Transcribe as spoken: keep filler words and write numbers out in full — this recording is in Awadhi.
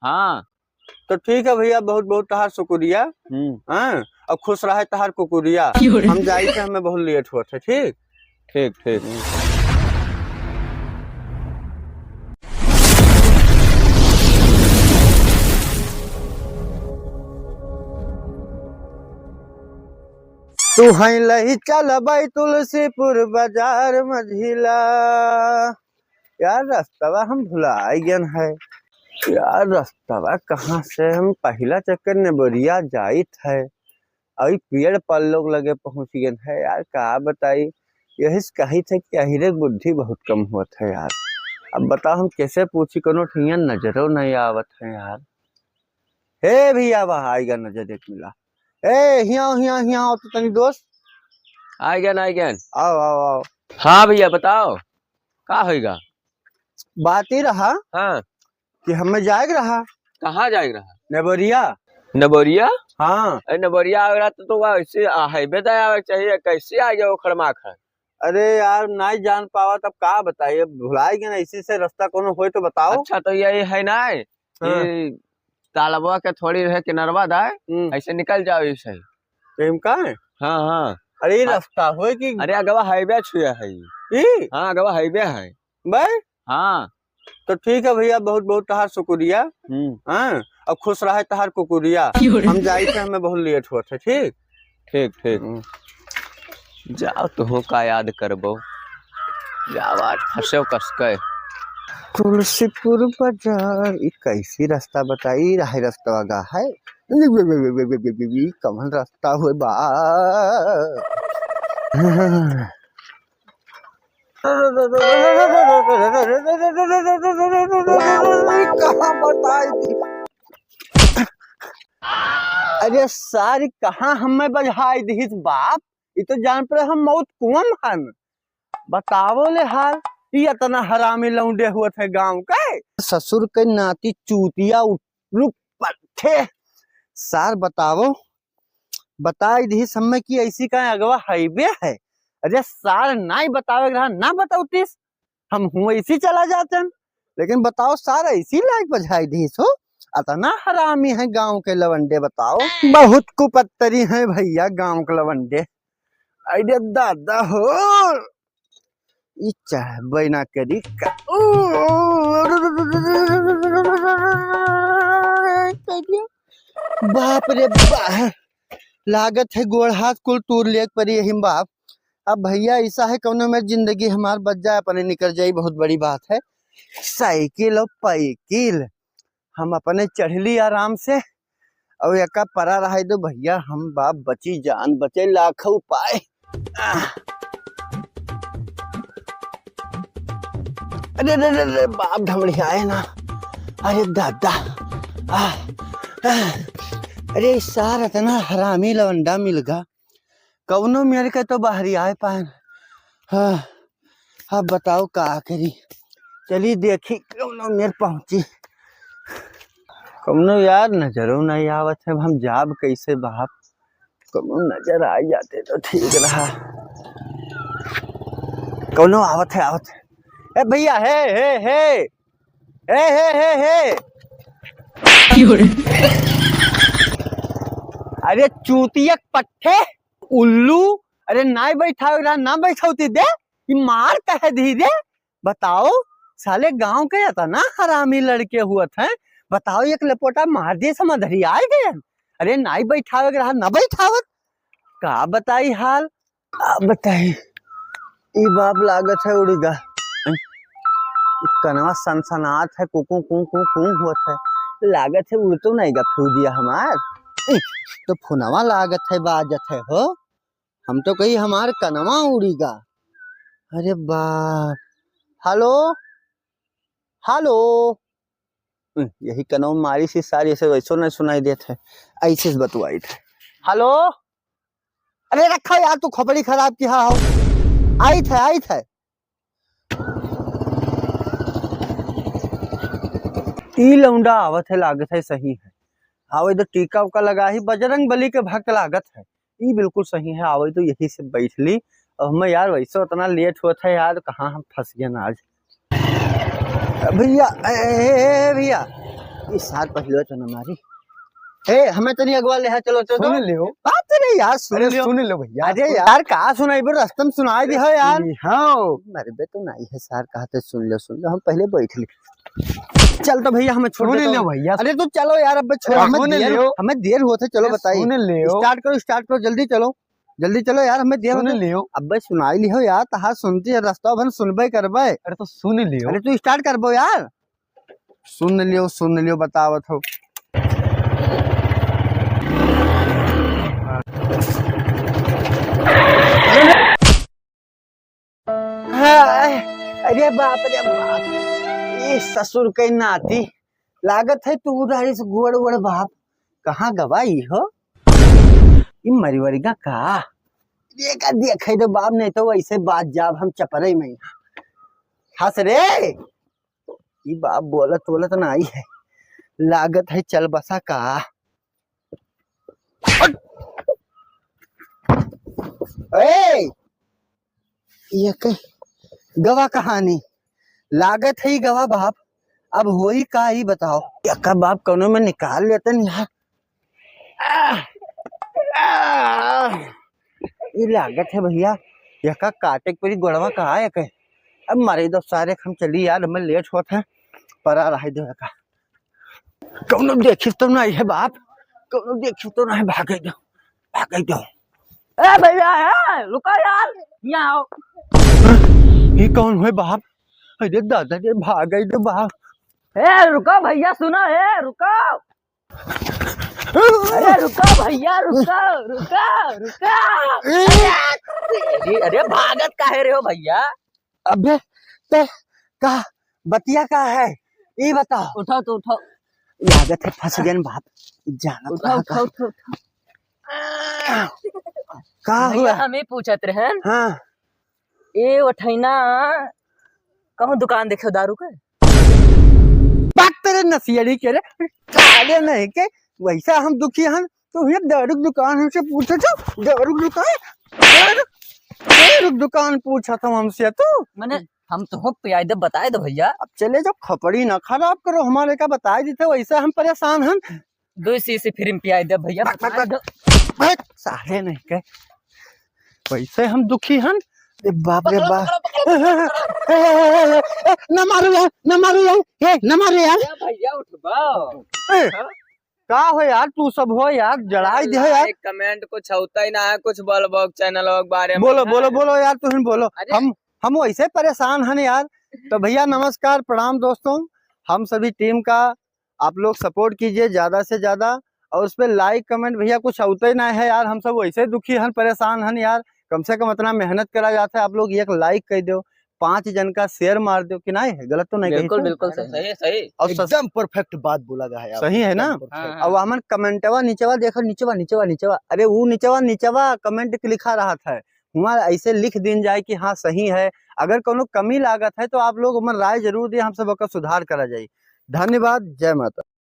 हाँ। तो ठीक है भइया, बहुत बहुत तहार शुक्रिया। हम्म। हाँ, और खुश रहे तहार कुकुरिया। क्यों रे? हम जाई थे, हमें बहुत लेट होत है, ठीक? ठीक, ठीक। तू हैं लही चलबै तुलसीपुर बाजार मझिला। यार, रस्तवा हम भुलाइ गएन है। यार, रस्तवा कहाँ से हम पहिला चक्कर नेबोरिया जाइत है, अभी पेड़ पल्लोक लगे पहुँच गएन है। यार, का बताई, यही से कही थे कि अहिरे क बुद्धि बहुत कम होत है यार। अब बताओ, हम कैसे पूछी, कोनो ठिया नजरो नहीं आवत है यार। हे भइया, वहाँ आइगा नजर एक मिला। ए, हियाँ, हियाँ, हियाँ आओ तो तनी दोस्त। आइगन, आइगन। आओ, आओ, आओ। हाँ भइया, बताओ, का होइगा? बात ई रहा हाँ। कि हमें जाएक रहा। कहाँ जाएक रहा? नेबोरिया। नेबोरिया? हाँ। अरे, नेबोरिया आवेक रहा तो, तो वैसे आ, हाईवे दे आवेक चाहिए, कैसे आ गया वो खड़माखड़? अरे यार, नाहीं जान पावत, अब का बताई, अब भुलाइ गएन, इसी से रस्ता कोनो होय तो बताओ। अच्छा, तो यही है ना, हाँ। ये तालबवा के थोड़ी रहे किनरवा दाए, हम्म। ऐसे निकल जाओ, ऐसे ही। तो इम का है? हाँ, हाँ। अरे, ये हाँ। रस्ता होय कि अरे, अगवा हाईवे छुए है। ई? हाँ, अगवा हाईवे है। बे? हाँ। तो ठीक है भइया, बहुत बहुत तहार शुक्रिया। हम्म। हाँ, और खुश रहे तहार कुकुरिया। क्यों रे? हम जाई थे, हमें बहुत लेट होत है, ठीक? ठीक, ठीक। हम्म। जाओ, तुहूँ का याद करबो। जाओ, आज फंसेव कसके। तुलसीपुर बाजार, ई कैसी रस्ता बताई, राहे रस्तवा गा है। ई कवन रस्ता होय बा? कहाँ बताई दी? अरे सारी, कहाँ हमें बझाई दिहिस बाप? ई तो जान पड़े हम मौत कुआं में हन। बताओ ले हाल, ई अतना हरामी लौंडे होत है गाँव के। ससुर के नाती चूतिया उल्लू पट्ठे। सार बताओ, बताई दिहिस हमें कि ऐसी का अगवा हाईवे है। अरे सार, नाहीं बतावेक रहा, ना बतौतीस, हम हुआँ ऐसी चला जातन। लेकिन बताओ सार, ऐसी लाइक बझाई दिहिस हो, अतना हरामी है गाँव के लवंडे, बताओ। बहुत कुपत्तरी है भइया गाँव के लवंडे। अरे दादा हो, ई चढ़बे ना करी का। बाप रे बाप, लागत है गोड़ हाथ कुल तूर लेक परी यही में बाप। अब भइया, ऐसा है कौनो में जिंदगी हमार बच जाए, अपने निकर जाई, बहुत बड़ी बात है। साइकिल और पाइकिल हम अपने चढ़ली आराम से, और एका परा रहाई दो भइया, हम बाप बची जान बचे लाख उपाय। आह। अरे, अरे, अरे, अरे, बाप ढमड़ियाए ना। अरे दादा। आह, आह। अरे सार, अतना हरामी लवंडा मिलगा। कौनो मेर के तो बहरियाए पाएन। हाँ, अब बताओ का करी। चली देखी कौनो मेर पहुँची। कौनो यार नजरो नहीं आवत है, अब हम जाब कैसे बाप? कौनो नजर आ जाते तो ठीक रहा। कौनो आवत है, आवत है। ए भइया, हे, हे, हे। ए, हे, हे, हे। क्यों रे? अरे चूतिया के पट्ठे, उल्लू, अरे नाहीं बैठावे रहा, ना बैठौती दे, ई मार कहे दी रे। बताओ, साले गाँव के अतना हरामी लड़के होत हैं, बताओ, एक लपोटा मार दिहिस, हम अधरियाए गएन। अरे नाहीं बैठावे के रहा, ना बैठावत, का बताई हाल। का बताई, ई बाप लागत है उड़िगा। ई कनवा सनसनात है, कुकू कू कू कू होत है। लागत है उड़तो नाहीं गा फ्यूजिया हमार। ई तो फोनवा लागत है, बाजत है हो। हम तो कही हमार कनवा उड़िगा। अरे बाप। हेलो, हेलो। यही कनवा मारी सी सारी, ऐसे वैसो नहीं सुनाई देत है, ऐसे से बतुआई थे। हेलो। अरे रखा यार, तू खोपड़ी खराब किहा हो। आइत है, आइत है। ई लौंडा आवत है, लागत है सही है। आवे तो टीका उका लगाही, बजरंग बली के भक्त लागत है। ई बिल्कुल सही है, आवे तो यही से बैठ ली। और हमें यार वैसे उतना लेट होत है यार, कहाँ हम फंस गए ना आज। भइया, ए, ए, ए, ए, भइया, ई सार पहिले तो न मारी। ए, हमें तनी अगवा ले, हाँ, चलो, चलो, सुन चलो। लियो। बात नहीं यार, सुन अरे, लियो। सुन लियो भैया। अरे यार, का सुनाई बे, रस्ता में सुनाई दी हो यार। हाँ। मरबे तो नहीं है सार, कहते सुन लियो, सुन लियो, हम पहिले बैठ ली। चल तो भैया, हमें छोड़ सुन दे तो। लियो भैया। अरे तो चलो यार, अब छोड़, अरे हमें सुन देर, लियो। हमें देर होत है, चलो अरे बताई। सुन लियो। Start करो, start करो, जल्दी चलो, जल्दी चलो यार, हमें देर होत है। सुन लियो। अबे सुनाई लियो यार, तहार सुनती है, रस्ता भन सुनबे करबे। अरे तो सुन लियो। अरे तू start करबो यार। सुन लियो, सुन लियो, बतावत हो। हाय, अरे बाप रे बाप, ई ससुर के नाती, लागत है तू उधारी से गोड़ वोड़ बाप, कहाँ गवा ई हो? ई मरी वरीगा का? देखा देखे दो बाप, नहीं तो वैसे बात जाब हम चपरई में। हंस रे, ई बाप बोलत बोलत ना आई है, लागत है चल बसा का। ए, ये के गवा कहानी लागत है ई गवा बाप, अब होई का ई बताओ। यका बाप कौनो में निकाल लेते नहीं यार। आह, आह, ई लागत है भैया, यका काटे के परी गोड़वा का आए के। अब मारे दो सारे, हम चली यार, हमें लेट होत है, परा रहे दो यका। कौनो देखी तो नहीं है बाप, कौनो देखी तो नहीं, भागे दो, भागे दो। ए भैया, ए, रुको यार, यहाँ आओ। ये कौन है बाप? अरे दादा रे, भागे दो बाप। ए, रुको भैया, सुनो, ए, रुको। अरे रुको भैया, रुको, रुको, रुको। अरे, अरे, भागत काहे रहे हो भैया? अबे, ते का बतिया का है? ई बताओ। उठाओ तो उठाओ। लागत है फंस गए बाप। जानत उठाओ, रहा का? उठाओ, उठाओ, उठाओ। का भैया, हुआ? हम ही पूछत रहन। हाँ। ए ओठैना कहूँ दुकान देखे दारू के? बात तेरे नसियड़ी के रे, साले नहीं के, वैसा हम दुखी हन, तो ये दारू के दुकान हमसे पूछे तो, दारू के दुकान, दारू, दारू के दुकान पूछा था हमसे तू। मने हम तो हो पियाई दे, बताए दो भैया। अब चले जाओ, खपड़ी ना खराब करो हमारे का, बताए देते, वैसा हम परेशान हन। दो शीशी फ्री में पियाई दे भैया, बक, बक, बताए बक। दो। बक, साले नहीं के। वैसे हम दुखी हन। ए बाप रे बाप। ना मारो यार, ना मारो यार, ए, ना मारो यार। ए भैया उठबा। ए, का हो यार, तू सब हो यार, जड़ाई दे यार। Like comment कुछ होता ही ना है, कुछ बोलबो channel के बारे में। बोलो, बोलो, बोलो यार, तुम बोलो। अरे। हम, हम वैसे परेशान हन यार। तो भैया नमस्कार, प्रणाम दोस्तों, हम सभी team का आप लोग support कीजिए ज्यादा से ज्यादा, और उस पे like comment भैया कुछ होते ही ना है यार, हम सब वैसे दुखी हन, परेशान हन यार, कम से कम इतना मेहनत करा जाता है, आप लोग एक like कर दो, पांच जन का share मार दो कि नहीं है, गलत तो नहीं कही बिल्कुल, तो? बिल्कुल सही। सही है, सही। और सस-, एकदम perfect बात बोला गया है आप, सही है ना? एकदम perfect। हाँ, हाँ। अब हमन commentवा नीचेवा देखो, नीचेवा, नीचेवा, नीचेवा, अरे वो नीचेवा, नीचेवा comment के लिखा रहा था, वहाँ ऐसे लिख दीन जाए कि हाँ सही है, अगर कोनो कमी लागत है तो आप लोग हमर राय जरूर दिए, हम सब ओकर सुधार करा जाए। धन्यवाद, जय माता।